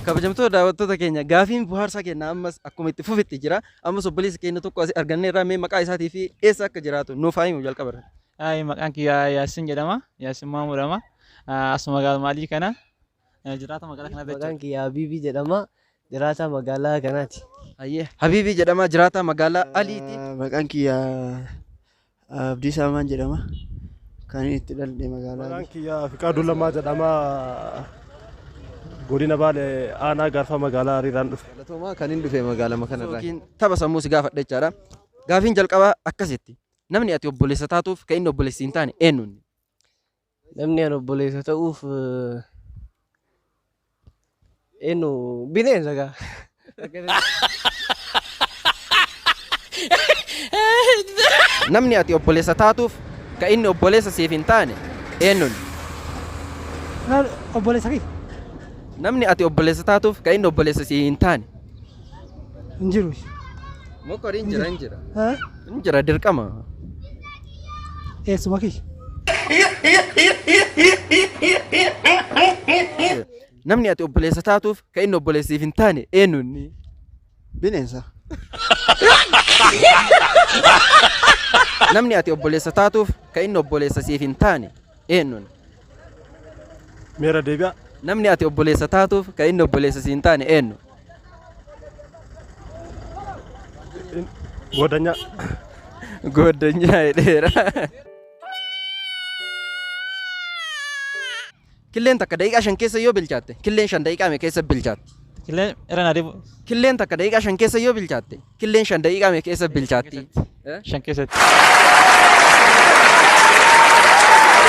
Kabajamtoota daawwattoota keenya gaafiin bohaarsaa keenya ammas akkuma itti fufetti jira. Ammas obboleessa keenya tokko as arganneerra mee maqaa isaatii fi eessa akka jiraatu nuuf haa himu jalqaba irratti. Ay, maqaan kiyya Yaassin jedhama. Yaassin Maamuu jedhama. Asuma magaaluma Alii kana jiraata magaalaa kanaa jechuudha. Maqaan kiyya Habiibii jedhama. Jiraataa magaalaa kanaati. Hayyee Habiibii jedhama jiraataa magaalaa Aliiti. Maqaan kiyya Abdiisaa Amaan jedhama. Kan inni itti dhaladhe magaalaa Maqaan kiyya Fiqaaduu Lammaa jedhama. Godina Baalee aanaa Gaarfaa magaalaa Hariiraan dhufe. Galatoomaa kan hin dhufe magaalama kanarraa. Yookiin tapha sammuu si gaafadha jechaadha. Gaafiin jalqabaa akkasitti. Namni ati obboleessa taatuuf kan inni obboleessi hin taane eenyuun? Namni ani obboleessa ta'uuf eenyu bineensa gaa. Namni ati obboleessa taatuuf kan inni obboleessa siif hin taane eenyuun? Obboleessa kiyya Namni ati obboleessa taatuuf kan inni obboleessa siif hin taane. hin jiru. Mokkoriin jira hin jira. Eh? Hin jira dirqama. Eessuma kiyya. Namni ati obboleessa taatuuf kan inni obboleessa siif hin taane eenyuun? Bineensa. Namni ati obboleessa taatuuf kan inni obboleessa siif hin taane eenyuun? Meera deebi'a. Namni ati obboleessa taatuuf kan inni obboleessa siif hin taane eenyu? Goodanyaa. Gooddanyaa jedheera. Killeen takka daqiiqaa 5 keessa yoo bilchaatte, killeen 5 daqiiqaa meeqa keessa bilchaatti? Killeen irra na deebi'u. Killeen takka daqiiqaa 5 keessa yoo bilchaatte, killeen 5 daqiiqaa meeqa keessa bilchaatti? 5 keessatti.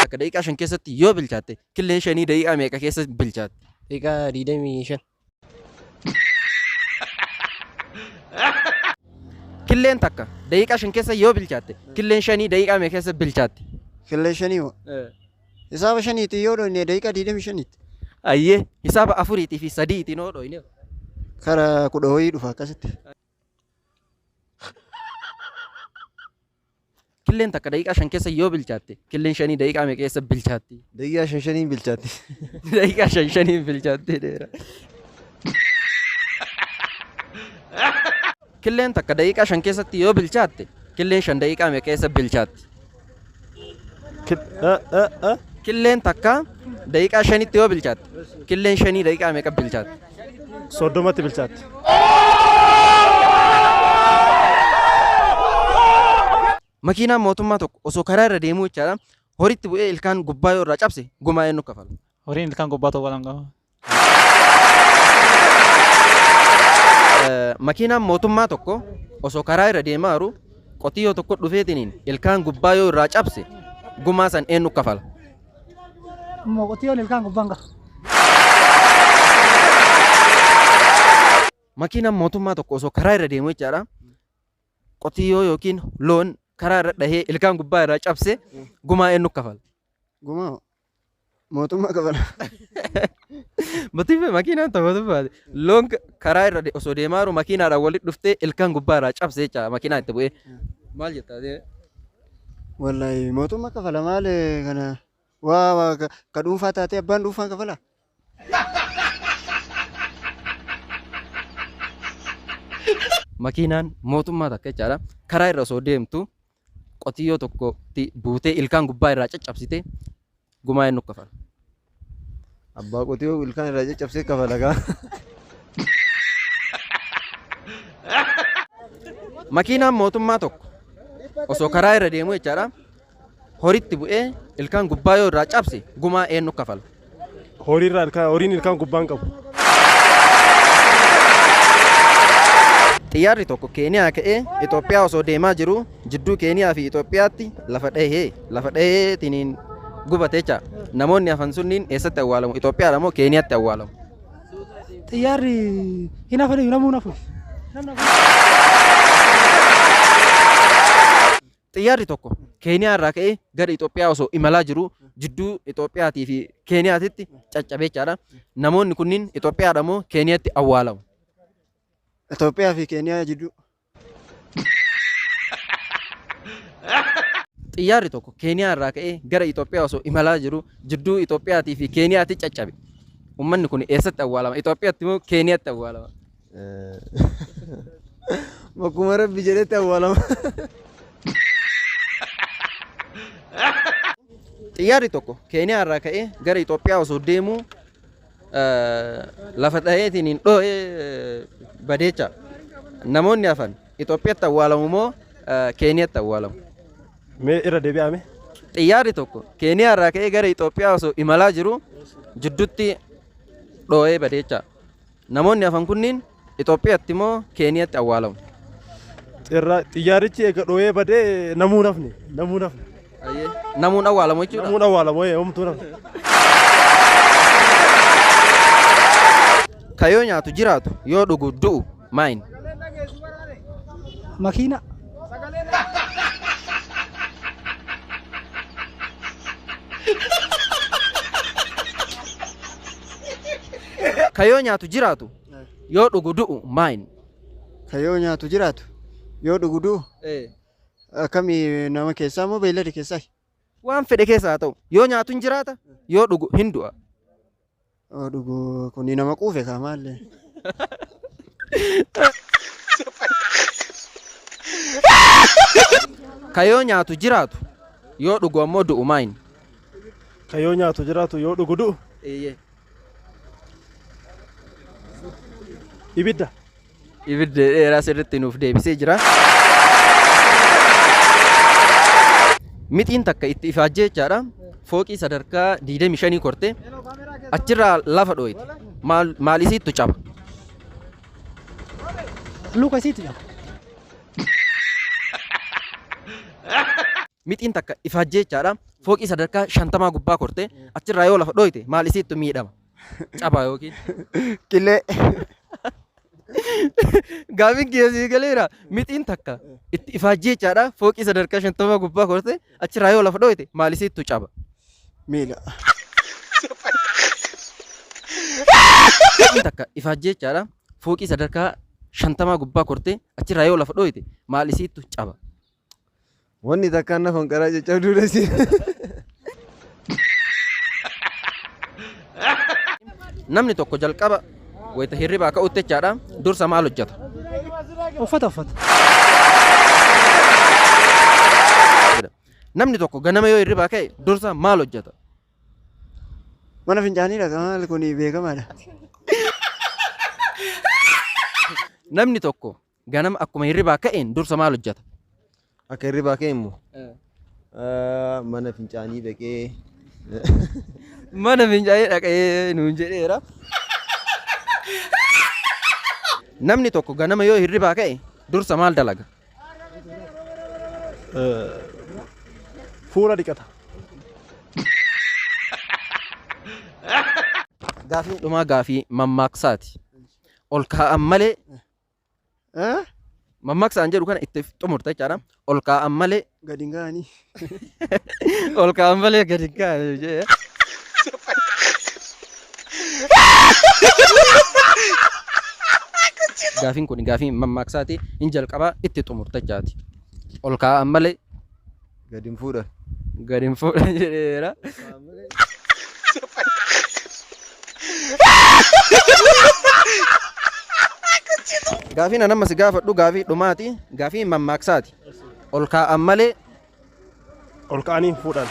Takka daqiiqaa 5 keessatti yoo bilchaatte, killeen 5 daqiiqaa meeqa keessa bilchaatti? Daqiiqaa 25. Killeen takka daqiiqaa 5 keessa yoo bilchaatte, killeen 5 daqiiqaa meeqa keessa bilchaatti? Killee shanii moo? Hisaaba shaniitiin yoo dhoyne daqiiqaa 25tti. Ayyee hisaaba afuriitii fi sadiitiin yoo dhoyne. Kara 10 wayii dhufa akkasitti. Killeen takka daqiiqaa 5 keessa yoo bilchaatte, killeen 5 daqiiqaa meeqa keessa bilchaatti? Daqiiqaa 5 shaniin bilchaatti. Daqiiqaa 5 shaniin bilchaatti dheera. Killeen takka daqiiqaa 5 keessatti yoo bilchaatte, killeen 5 daqiiqaa meeqa keessa bilchaatti? Killeen takka daqiiqaa 5tti yoo bilchaatte, killeen 5 daqiiqaa meeqa bilchaatti? 30tti bilchaatti. Makiinaan mootummaa tokko osoo karaa irra deemuu jechaadha horitti bu'ee ilkaan gubbaa yoo irraa cabse gumaa eenyu kafala? Horiin ilkaan gubbaa ta'uu balaan qaba. Makiinaan mootummaa tokko osoo karaa irra deemaa jiru qotiyyoo tokko dhufeetiniin ilkaan gubbaa yoo irraa cabse gumaa san eenyu kafala? Immoo qotiyyoon ilkaan gubbaan qaba. Makiinaan mootummaa tokko osoo karaa irra deemu jechaadha qotiyyoo yookiin loon karaa irra dhahee ilkaan gubbaa irraa cabse gumaa eenyu kafala? Gumaa mootummaa kafala. Matiife makiinaan taphatu baate loon karaa irra osoo deemaa jiru makiinaadhaan walitti dhuftee ilkaan gubbaa irraa cabse jecha makiinaa itti bu'ee. Maal jettaa? Wallahi mootummaa kafala maal kana waa waa ka dhuunfaa taatee abbaan dhuunfaan kafala. Makiinaan mootummaa takka jechaadha karaa irra osoo deemtu qotiyyoo tokkotti buutee ilkaan gubbaa irraa caccabsite gumaa eenyu kafala? Abbaa qotiyoo ilkaan irraa caccabsee kafala gaa. Makiinaan mootummaa tokko osoo karaa irra deemu jechaadha horitti bu'ee ilkaan gubbaa yoo irraa cabse gumaa eenyu kafala? Horiirraa ilkaan horiin ilkaan gubbaan qabu. Xiyyaarri tokko Keeniyaa ka'ee Itoophiyaa osoo deemaa jiru jidduu Keeniyaa fi Itoophiyaatti lafa dhahee lafa dhaheetiniin gubate jecha. Namoonni hafan sunniin eessatti awwaalamu? Itoophiyaadha moo Keeniyaatti awwaalamu? Xiyyaarri hin hafan namuu hin hafu. Xiyyaarri tokko Keeniyaa irraa ka'ee gara Itoophiyaa osoo imalaa jiru jidduu Itoophiyaatii fi Keeniyaatitti caccabe jechaadha. Namoonni kunniin Itoophiyaadha moo Keeniyaatti awwaalamu? Itoophiyaa fi Keeniyaa jidduu. Xiyyaarri tokko Keeniyaa irraa ka'ee gara Itoophiyaa osoo imalaa jiru jidduu Itoophiyaatii fi Keeniyaatti caccabe. Uummanni kun eessatti awwaalama? Itoophiyaatti moo Keeniyaatti awwaalama? Bakkuma Rabbi jedhetti awwaalama. Xiyyaarri tokko Keeniyaa irraa ka'ee gara Itoophiyaa osoo deemuu lafa dhaheetiin hin dho'ee badeecha. Namoonni hafan Itoophiyaatti awwaalamu moo Keeniyaatti awwaalamu? Mee irra deebi'ame. Xiyyaarri tokko Keeniyaa irraa ka'ee gara Itoophiyaa osoo imalaa jiru jidduutti dho'ee badeecha. Namoonni hafan kunniin Itoophiyaatti moo Keeniyaatti awwaalamu? Xiyyaarichi eega dho'ee badee namuu nafne namuu nafne. Namuun awwaalamu jechuudha. Namuun awwaalamu homtuu nafne. Ka yoo nyaatu jiraatu yoo dhugu du'u maayin? Makiina. Ka yoo nyaatu jiraatu yoo dhugu du'u maayin? Ka yoo nyaatu jiraatu yoo dhugu du'u akkamii nama keessaa moo beeylada keessaa? Waan fedhe keessa haa ta'u yoo nyaatu hin jiraata yoo dhugu hin du'a. Yoo dhugu kuni nama quufe kaa maallee. Ka yoo nyaatu jiraatu yoo dhugu ammoo du'u maayin? Ka yoo nyaatu jiraatu yoo dhugu du'u. Ibidda. Ibidda dheeraa sirriitti nuuf deebisee jira. Mixiin takka itti ifaajjee jechaadha. Fooqii sadarkaa 25 korte achirraa lafa dhooyte. Maal maal isiittu caba? Luka isiitu caba. Mixiin takka ifaajjee jechaadha. Fooqii sadarkaa 50 gubbaa korte achirraa yoo lafa dhooyte maal isiittu miidhama? Caba yookiin. Qilee. Gaafiin kiyya sii galeera. Mixiin takka itti ifaajjee jechaadha. Fooqii sadarkaa 50 gubbaa korte achirraa yoo lafa dhooyte maal isiittu caba? Miila. Mixiin takka ifaajjee jechaadha. Fooqii sadarkaa 50 gubbaa korte achirraa yoo lafa dhooyte maal isiittu caba? Wanni takkaan na fonqaraa caccabduudha si. Namni tokko jalqaba wayita hirribaa ka'utti jechaadha dursa maal hojjeta? Uffata uffata. Namni tokko ganama yoo hirribaa ka'e dursa maal hojjeta? Mana fincaanii dhaqa maal kun beekamaadha. Namni tokko ganama akkuma hirribaa ka'een dursa maal hojjeta? Akka hirribaa ka'e immoo mana fincaanii dhaqee Mana fincaanii dhaqee nuun jedheera. Namni tokko ganama yoo hirribaa ka'e dursa maal dalaga? Fuula dhiqata. Gaafiin dhumaa gaafii mammaaksaati. Ol kaa'an malee Mammaaksa an jedhu kana itti xumurta jechaadha. Ol kaa'an malee. Gadi hin ga'anii. Ol kaa'an malee gadi hin ga'anii jedhee. Gaafiin kun gaafii mammaaksaati. Hin jalqabaa itti xumurta jechaati. Ol kaa'an malee. Gadi hin fuudhan. Gadi hin fuudhan jedheera. Gaafiin an amma si gaafadhu gaafii dhumaati. Gaafii mammaaksaati. Ol kaa'an malee. Ol ka'anii hin fuudhan.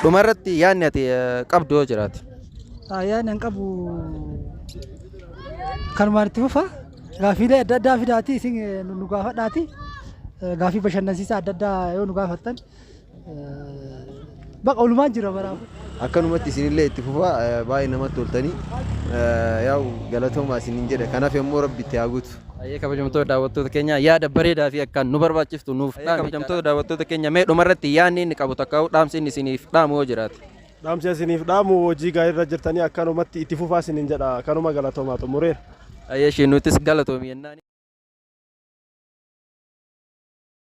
Dhumarratti yaadni ati qabdu yoo jiraate. Yaadni an qabu kanumaan itti fufa. Gaaffiilee adda addaa fidaatii isin nu gaafadhaati. Gaaffii bashannansiisaa adda addaa yoo nu gaafattan baqa olumaan jira baraaf. Akkanumatti isinillee itti fufaa baay'ee namatti toltanii yaa'u galatoomaa isinin jedha kanaaf immoo rabbi itti haa guutu. Ayyee kabajamtoota daawwattoota keenya yaada bareedaa fi akkaan nu barbaachiftu nuuf dhaami. Kabajamtoota daawwattoota keenya mee dhumarratti yaadni inni qabu takkaa'u dhaamsi inni isiniif dhaamu yoo jiraate. Dhaamsi isiniif dhaamu hojii gaarii irra jirtanii akkanumatti itti fufaa isinin jedha kanuma galatoomaa xumureera. Ayyee ishee nutis galatoomi jennaan.